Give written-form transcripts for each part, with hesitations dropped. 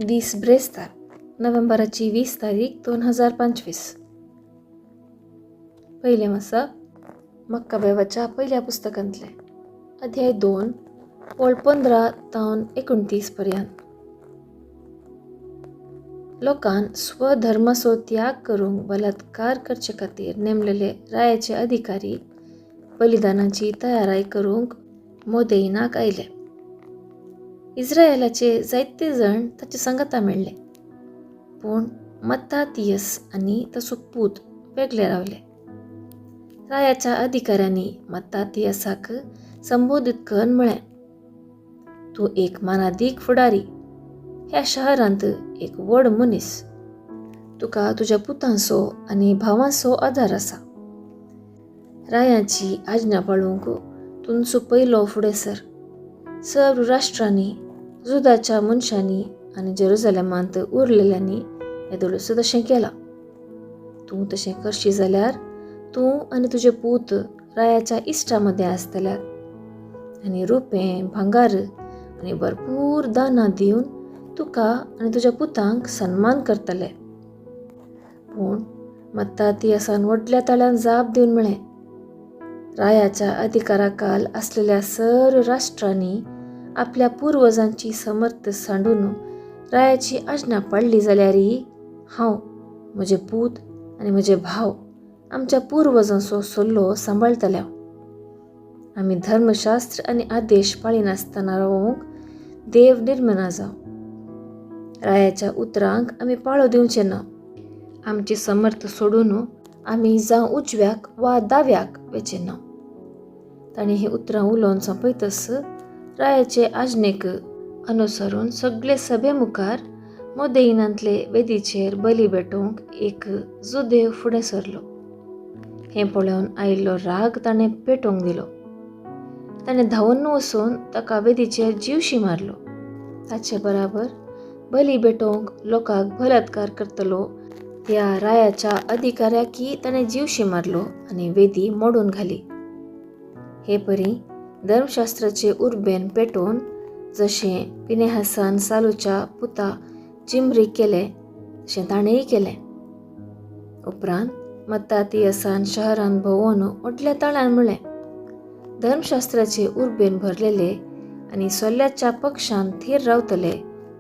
दीस ब्रेस्तार, नोव्हेंबराची 20 तारीख 2025. पयलें वाचप मक्काबेवाच्या पयल्या पुस्तकांतलें, अध्याय 2, ओळ 15 तावन 29 पर्यंत. लोकान स्वधर्माचो त्याग करूंक बलात्कार करचे खातीर नेमलेले रायाचे अधिकारी बलिदानाची तयाराय करूंक मोदेयनाक आयले. इस्रायलाचे जायते जण ताचे सांगाता मेळ्ळे, पूण मत्तातियस आनी ताचो पूत वेगळे रावले. रायाच्या अधिकाऱ्यांनी मत्तातियसाक संबोधीत करून म्हळें, तूं एक मानादीक फुडारी, ह्या शहरांत एक व्हड मनीस, तुका तुज्या पुतांचो आनी भावांचो आदार आसा. रायाची आज्ञा पाळूंक तुमचो पयलो फुडें सर. सर्व राष्ट्रांनी, जुदाच्या मनशांनी आनी जेरुजलेमांत उरलेल्यांनी येदोळूच तशें केलां. तूं तशें करशी जाल्यार तूं आनी तुजे पूत रायाच्या इश्टा मदें आसतल्यात आनी रुपें, भांगार आनी भरपूर दानां दिवन तुका आनी तुज्या पुतांक सन्मान करतले. पूण मत्तातियासान व्हडल्या ताळ्यान जाप दिवन म्हळें, रायाच्या अधिकाराखाल आसलेल्या सर्व राष्ट्रांनी आपल्या पुर्वजांची समर्थ सांडून रायाची आज्ञा पाळली जाल्यारय हांव, म्हजे पूत आनी म्हजे भाव आमच्या पुर्वजांचो सल्लो सांबाळटले. आमी धर्मशास्त्र आनी आदेश पाळिनासतना रावूंक देव निर्मना जावं. रायाच्या उतरांक आमी पाळो दिवचे ना. आमची समर्थ सोडून आमी जावं उजव्याक वा दाव्याक वेचे ना. तांणी ही उतरां उलोवन सोंपयतच रायाचे आज्ञेक अनुसरून सगळे सभे मुखार मोदेयनांतले वेदीचेर बली भेटोवंक एक जुदेव फुडें सरलो. हें पळोवन आयिल्लो राग ताणें पेटोवंक दिलो. ताणें धांवून वचून ताका वेदीचेर जिवशी मारलो. ताचे बराबर बली भेटोवंक लोकांक बलात्कार करतलो त्या रायाच्या अधिकाऱ्याकी ताणें जिवशी मारलो आनी वेदी मोडून घाली. हे परी धर्मशास्त्राचे उर्बेन पेटोवन जशें पिनेहासान सालूच्या पुता जिमरी केलें तशें ताणेंय केलें. उपरांत मत्तातियसान शहरांत भोंवून व्हडल्या ताळ्यान म्हळें, धर्मशास्त्राचे उर्बेन भरलेले आनी सोल्ल्याच्या पक्षान थीर रावतले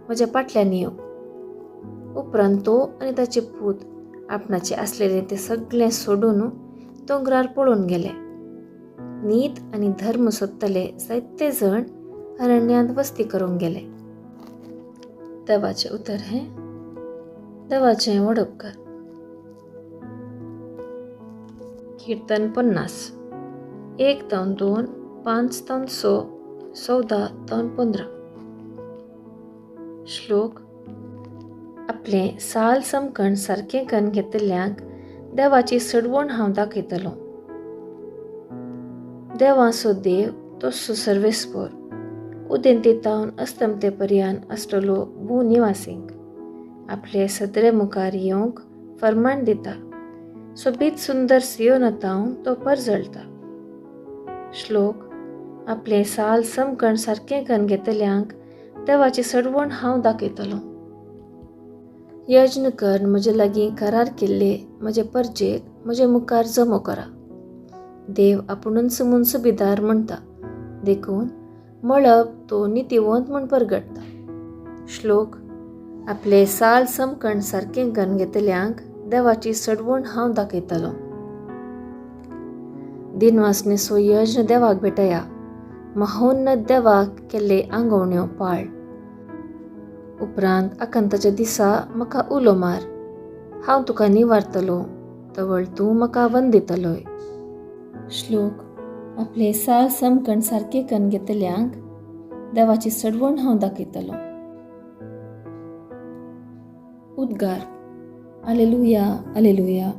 म्हज्या फाटल्यान येवं. उपरांत तो आनी ताचे पूत आपणाचे आसलेले ते सगळें सोडून दोंगरार पळून गेले. नीत आनी धर्म सोदतले जायते जण अरण्यांत वस्ती करूंक गेले. देवाचें उतर हें देवाचें व्हड उपकार. कीर्तन 50, 1 तावन 2, 5 तावन 6, 14 तावन 15. श्लोक. आपलें साल समकण सारकें कन्न घेतल्यांक देवाची सडवण हांव दाखयतलो. देवांचो देव तोसो सर्वेस्पोर, उदेंते तावन अस्तमते पर्यान आसलेलो भू निवासींक आपले सदरे मुखार येवंक फर्माण दिता. सोबीत सुंदर सियोना तावन तो परजळटा. श्लोक. आपलें साल समकण सारकें कन्न घेतल्यांक देवाची सडवण हांव दाखयतलो. यज्ञ कर म्हजे लागीं करार केल्ले म्हजे परजेक म्हजे मुखार जमो करा. देव आपुणूच मुनसुबीदार म्हणटा, देखून मळब तो नितीवंत म्हूण परगटता. श्लोक. आपले साल समकण सारकें कन्न घेतल्यांक देवाची सडवण हांव दाखयतलो. दिनवासनेचो यज्ञ देवाक भेटया, महोन्नत देवाक केल्ले आंगवण्यो पाळ. उपरांत आकांताच्या दिसा म्हाका उलो मार, हांव तुका निवारतलो, तवळ तूं म्हाका वंदितलोय. श्लोक. आपले साल समकण सारकें कन्न घेतल्यांक देवाची सडवण हांव दाखयतलो. उद्गार. आलेलुया, आलेलुया.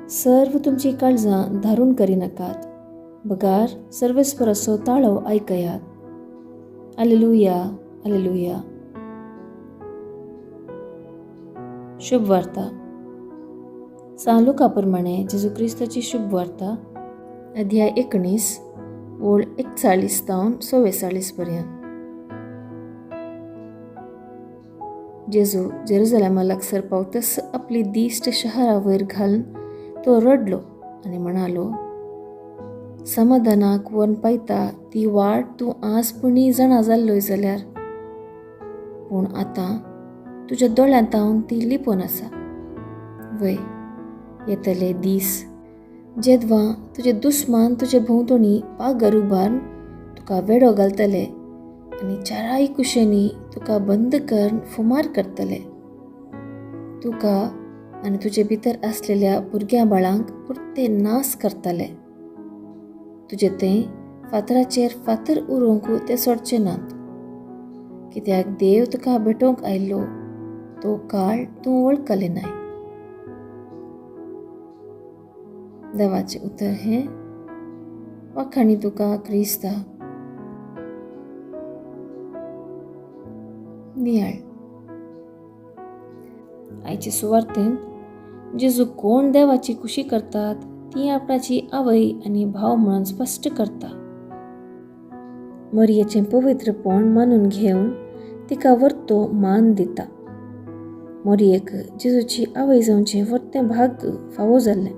सर्व तुमची काळजां धारून करिनाकात, बगार सर्वेस्पराचो ताळो आयकयात. आलेलुया, आलेलुया. शुभ वार्ता. सांत लुका प्रमाणे जेजू क्रिस्ताची शुभ वार्ता, अध्याय 19, ओळ 41 तावन 44 पर्यंत. जेजू जेरुजलेमा लागसर पावतस आपली दिश्ट शहरा वयर घालून तो रडलो आनी म्हणालो, समाधानाक वन पायता ती वाट तूं आज पुणी जाणा जाल्लोय जाल्यार, पूण आतां तुज्या दोळ्यांत हांव ती लिपोवन आसा. वय येतले दीस जेदवा तुजे दुस्मान तुजे भोंवतणी पागर उबारून तुका वेडो घालतले आनी चाराय कुशेंनी तुका बंद करून फुमार करतले. तुका आनी तुजे भितर आसलेल्या भुरग्यां बाळांक पुरते नास करतले. तुजे थंय फातराचेर फातर उरोवंक ते सोडचे नात, कित्याक देव तुका भेटोवंक आयिल्लो तो काळ तूं वळखले नाय. देवाचें उतर हें वाखाणी तुका क्रिस्ता. नियाळ. आयचे सुवार्तेंत जेजू कोण देवाची खुशी करतात ती आपणाची आवय आनी भाव म्हणून स्पश्ट करता. मरियेचें पवित्रपण मानून घेवन तिका वर्तो मान दिता. मरियेक जेजूची आवय जावचें वर्तें भाग्य फावो जाल्लें.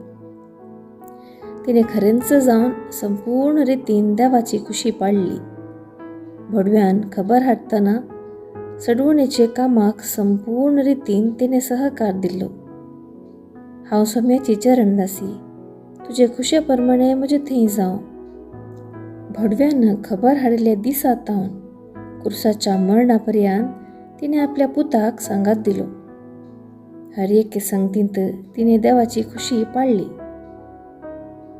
तिणें खरेंच जावन संपूर्ण रितीन देवाची खुशी पाडली. भडव्यान खबर हाडटना सडवणेचे कामाक संपूर्ण रितीन तिणें सहकार दिल्लो. हांव सोम्याची चरणदासी, तुजे खुशे प्रमाणे म्हजे थंय जावं. भडव्यान खबर हाडिल्ल्या दिसा तावन कुर्साच्या मरणा पर्यंत तिणें आपल्या पुताक सांगात दिलो. हर एके संगतींत तिणें देवाची खुशी पाडली.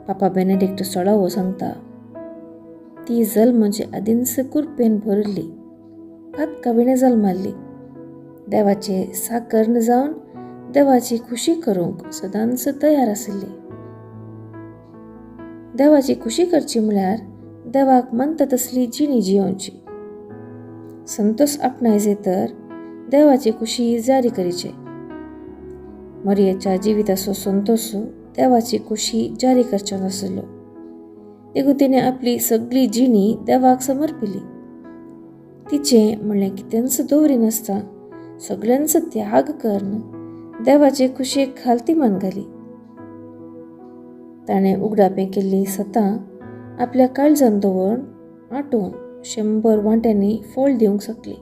पापा बेनेडिक्ट सोळावो सांगता, ती जल्माचे आदींच कुरपेन भरिल्ली, पातकाविणें जल्माल्ली. देवाचे साकर्न जावन देवाची खुशी करूंक सदांच तयार आशिल्ली. देवाची खुशी करची म्हळ्यार देवाक मानता तसली जिणी जियोवची. संतोष आपणायचे तर देवाची खुशी जारी करीचे. मरियेच्या जिविताचो संतोष देवाची खुशी जारी करचो नासलो, देखून तिणें आपली सगळी जिणी देवाक समर्पिली. तिचें म्हणलें कितेंच दवरिनासतना सगळ्यांचो त्याग करून देवाचे खुशयेक खालती मान घाली. ताणें उगडापें केल्ली सतां आपल्या काळजान दवरून आटोवन 100 वांट्यांनी फळ दिवंक शकली.